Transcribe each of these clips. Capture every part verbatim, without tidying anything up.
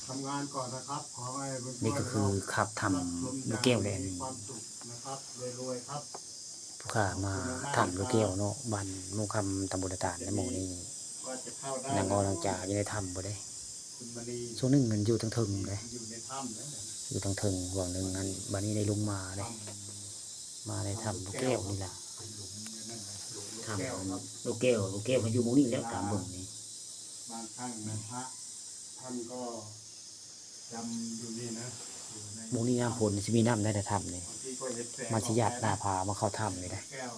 ทำงานก่อนนะครับ ขอให้เพื่อนๆ นี่ก็คือคาบถ้ำลูกแก้วแลนี่ มีความสุขนะครับ รวยๆครับ ผู้ข้ามาถ้ำลูกแก้วเนาะ บ้านม่วงคำ ตำบลนาตาล ในหมู่นี้ ว่าจะเข้าได้ นั่งออกหลังจากอยู่ในถ้ำบ่ได้ คุณมณี ช่วงหนึ่งมันอยู่ทางเทิงเลย อยู่ในถ้ำนั่นแหละ อยู่ทางเทิงหว่างหนึ่งนั้นบัดนี้ได้ลงมาเลย มาในถ้ำลูกแก้วนี่ล่ะ เป็นหลุมอยู่นั่นนะหลุมลูก ถ้ำ แก้วครับ ลูกแก้ว ลูกแก้วมันอยู่หมู่นี้แล้วตามเบิ่งนี่ บางครั้งนะพระท่านก็จำอยู่นี่นะอยู่ใน หมู่นี้ยามฝนสิมีน้ำในถ้ำนี่ บางทีก็เห็นแสง มาสิหยาดหน้าผามาเข้าถ้ำนี่ได้ แก้ว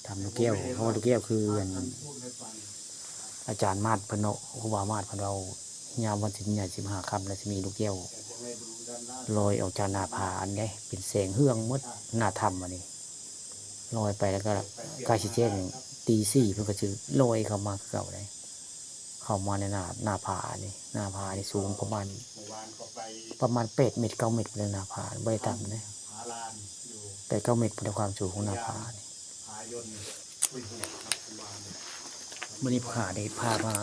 ถ้ำลูกแก้ว เพราะว่าลูกแก้วคืออัน ท่านพูดให้ฟัง อาจารย์มาดเพิ่นเนาะ ครูบามาดเพิ่นเว้า ยามวันศีลใหญ่สิบห้าค่ำแล้วสิมีลูกแก้ว แต่จะให้ดูด้านล่าง ลอยออกจากหน้าผาอันใดเป็นแสงเฮืองหมดหน้าถ้ำอันนี้ ลอยไปแล้วก็ใกล้สิแจ้งตีสี่เพิ่นก็สิลอยเข้ามาคือเก่าได้ เข้ามาในหน้า หน้าผานี่ หน้าผานี่สูงประมาณ เมื่อวานก็ไป ประมาณแปดเมตรเก้าเมตรเลยหน้าผา บ่ได้ต่ำนะ ผาลานอยู่ แปดเก้าเมตรพุ้นความสูงของหน้าผานี่ ผายนคุยหัวครับเมื่อวาน มื้อนี้ผู้ข้าได้พามา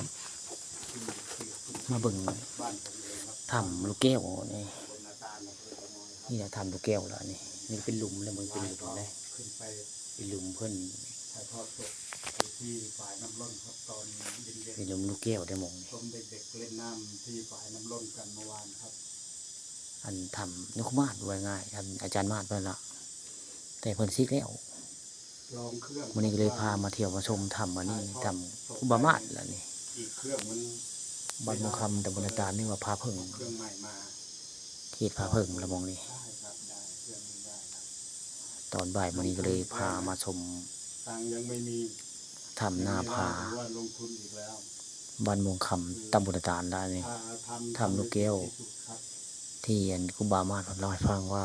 ที่ที่คุณ มาเบิ่ง บ้านผมเองครับ ถ้ำลูกแก้วนี่ บนนาตาลอำเภอตะมอยครับ นี่แหละถ้ำลูกแก้วแล้วนี่ นี่เป็นหลุมแล้วมันเป็นหลุมเลย ขึ้นไป เป็นหลุมเพิ่น ถ่ายทอดสดอยู่ที่ฝายน้ำล้นครับตอนเย็น เป็นหลุมลูกแก้วได้มองนี่ ๆชมเด็กๆเล่นน้ำที่ฝายน้ำล้นกันเมื่อวานครับ อันถ้ำนกมาศว่าง่าย อันอาจารย์มาศเพิ่นละ แต่เพิ่นสิกแล้ว ลองเครื่อง มื้อนี้ก็เลยพามาเที่ยวมาชมถ้ำอันนี้ ถ้ำครูบามาศล่ะนี่ อีกเครื่องมัน บ้านม่วงคำ ตำบลนาตาล นี่ว่าผาเผิ่ง เครื่องใหม่มา เขตผาเผิ่งละมองนี่ ได้ครับได้เครื่องนี้ได้ครับ ตอนบ่ายมื้อนี้ก็เลยพามาชม ตังค์ยังไม่มี ถ้ำหน้าผา ถือว่าลงทุนอีกแล้ว บ้านม่วงคำ ตำบลนาตาลได้นี่ ถ้าทำ ถ้ำลูกแก้ว ที่สุดครับ ที่อันครูบามาศเพิ่นเล่าให้ฟังว่า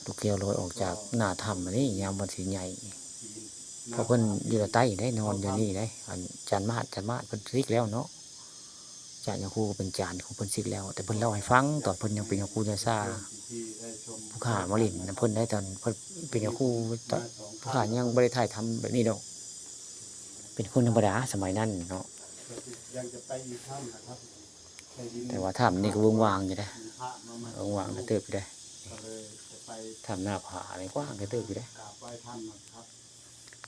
ลูกแก้วลอยออกจากหน้าถ้ำอันนี้ยามวันศีลใหญ่ เพราะเพิ่นอยู่ใต้ได้นอนอยู่นี่ได้ อันอาจารย์มาศ อาจารย์มาศเพิ่นสิกแล้วเนาะ อาจารย์ครูเป็นอาจารย์ของเพิ่นสิกแล้ว แต่เพิ่นเล่าให้ฟังตอนเพิ่นยังเป็นครูยาซา ที่ได้ชม ผู้ข้ามาเล่นนำเพิ่นได้ตอนเพิ่นเป็นครูตอนผู้ข้ายังบ่ได้ถ่ายทำแบบนี้ดอก เป็นคนธรรมดาสมัยนั้นเนาะ ยังจะไปอีกถ้ำนะครับได้ยิน แต่ว่าถ้ำนี่ก็เวิ้งว้างอยู่นะ มีพระมาใหม่ เวิ้งว้างกระเติบอยู่นะ ก็เลยจะไป ถ้ำหน้าผานี่กว้างกระเติบอยู่นะ กราบไหว้ท่านนะครับ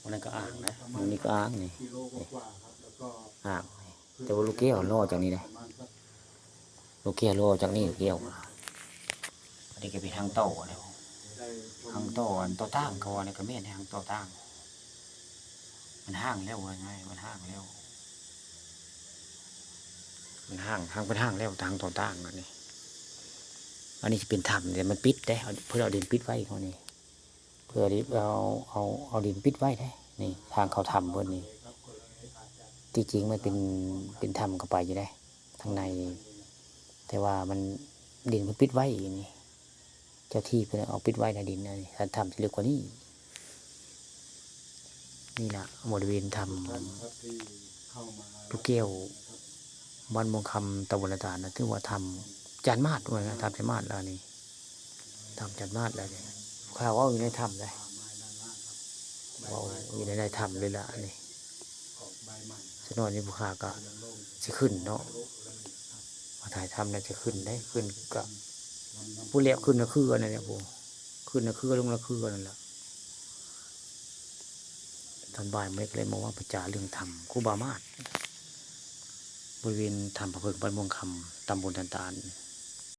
วันนั้นก็อ่างนะวันนี้ก็อ่างนี่ กิโลกว่าๆครับแล้วก็ อ่างนี่แต่ว่าลูกแก้วลอยจากนี่นะ ประมาณสัก ลูกแก้วลอยจากนี่ลูกแก้วอันนี้ก็เป็นทางต่อนะ ได้ชม ทางต่ออันต่อตั้งเขาว่านี่ก็แม่นทางต่อตั้ง มันห่างแล้วว่าไง มันห่างแล้ว มันห่าง ทางเป็นห่างแล้ว ทางต่อตั้งอันนี้ อันนี้สิเป็นถ้ำแต่มันปิดเด้ เอา เพิ่นเอาดินปิดไว้เขานี่ เพื่อที่เอา เอา เอาดินปิดไว้เด้ นี่ ทางเข้าถ้ำเพิ่นนี่ ที่จริงมันเป็น เป็นถ้ำเข้าไปอยู่เด้ ทางใน แต่ว่ามัน ดินมันปิดไว้นี่ เจ้าที่เพิ่นเอาปิดไว้นะ ดินอันนี้ ถ้าถ้ำสิลึกกว่านี้ นี่ล่ะ บริเวณถ้ำ ท่านครับที่เข้ามา ลูกแก้ว บ้านม่วงคำ ตำบลนาตาลนะ ถือว่าถ้ำอาจารย์มาศว่านะ ถ้ำอาจารย์มาศแล้วนี่ ถ้ำอาจารย์มาศแล้วนี่ ข้าเว้าอยู่ในถ้ำเลย เว้าอยู่ใน ในถ้ำเลยล่ะนี่ ออกใบใหม่ สนอนนี่ผู้ข้าก็สิขึ้นเนาะ มาถ่ายถ้ำแล้วจะขึ้นได้ ขึ้นก็ผู้แล้วขึ้นก็คืออันนั้นเนี่ยผู้ ขึ้นก็คือลงก็คืออันนั้นแหละ ตอนบ่ายมื้อนี้ก็เลยมาว่าประจาเรื่องถ้ำครูบามาศ บริเวณถ้ำผาเผิ่งบ้านม่วงคำ ตำบลนาตาล